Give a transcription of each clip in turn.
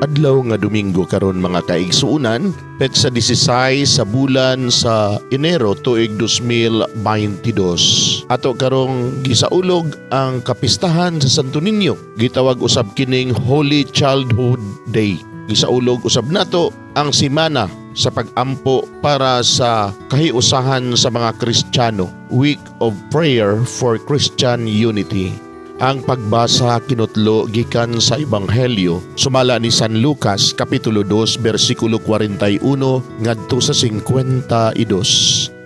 Adlaw nga Domingo karon, mga kaigsuonan, petsa 16 sa bulan sa Enero, tuig 2022. Ato karong gisaulog ang kapistahan sa Santo Niño. Gitawag usab kining Holy Childhood Day. Gisaulog usab nato ang simana sa pag-ampo para sa kahiusahan sa mga Kristiyano, Week of Prayer for Christian Unity. Ang pagbasa kinutlo gikan sa Ebanghelyo sumala ni San Lucas, kapitulo 2, bersikulo 41 ngadto sa 52.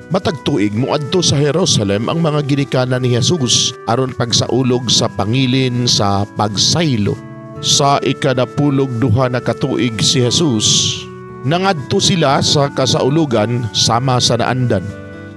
Matag tuig moadto sa Jerusalem ang mga ginikanan ni Jesus aron pagsaulog sa pangilin sa pagsaylo. Sa 12 na katuig si Jesus, nangadto sila sa kasaulugan sama sa naandan.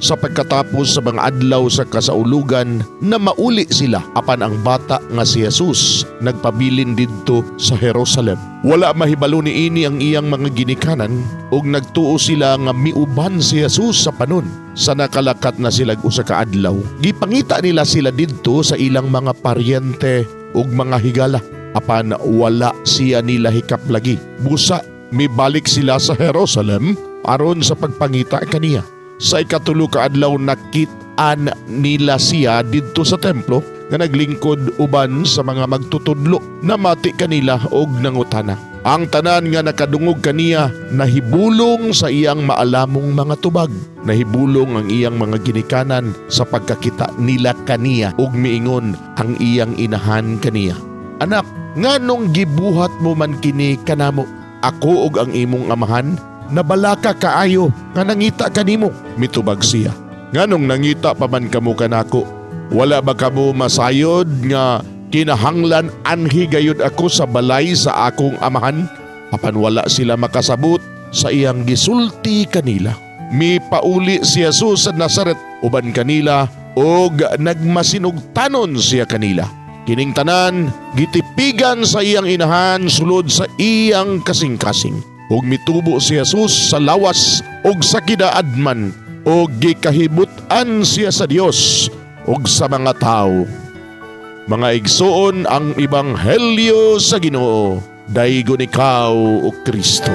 Sa pagkatapos sa mga adlaw sa kasaulugan, na mauli sila, apan ang bata nga si Jesus nagpabilin didto sa Jerusalem. Wala mahibalo niini ang iyang mga ginikanan ug nagtuo sila nga miuban si Jesus sa panon. Sa nakalakat na sila usa ka adlaw, gipangita nila sila didto sa ilang mga paryente ug mga higala. Apan wala siya nila hikap lagi. Busa mibalik sila sa Jerusalem aron sa pagpangita kaniya. Sa 3 ka adlaw, nakit-an nila siya didto sa templo nga naglingkod uban sa mga magtutudlo. Namati kanila og nangutana. Ang tanan nga nakadungog kaniya nahibulong sa iyang maalamong mga tubag. Nahibulong ang iyang mga ginikanan sa pagkakita nila kaniya ug miingon ang iyang inahan kaniya, "Anak, nganong gibuhat mo man kini kanamo? Ako ug ang imong amahan nabalaka kaayo nga nangita kanimo." Mitubag siya, "Nganong nangita pa man kamo kanako? Wala ba kamo masayod nga kinahanglan anhi gayud ako sa balay sa akong amahan?" Apan wala sila makasabot sa iyang gisulti kanila. Mipauli si Jesus sa Nazaret uban kanila ug nagmasinugtanon siya kanila. Kining tanan gitipigan sa iyang inahan sulod sa iyang kasing-kasing. Ug mitubo si Jesus sa lawas ug sa kinaadman ug gikahibut-an siya sa Dios ug sa mga tawo. Mga igsoon, ang ebanghelyo sa Ginoo. Daygon ikaw, o Kristo.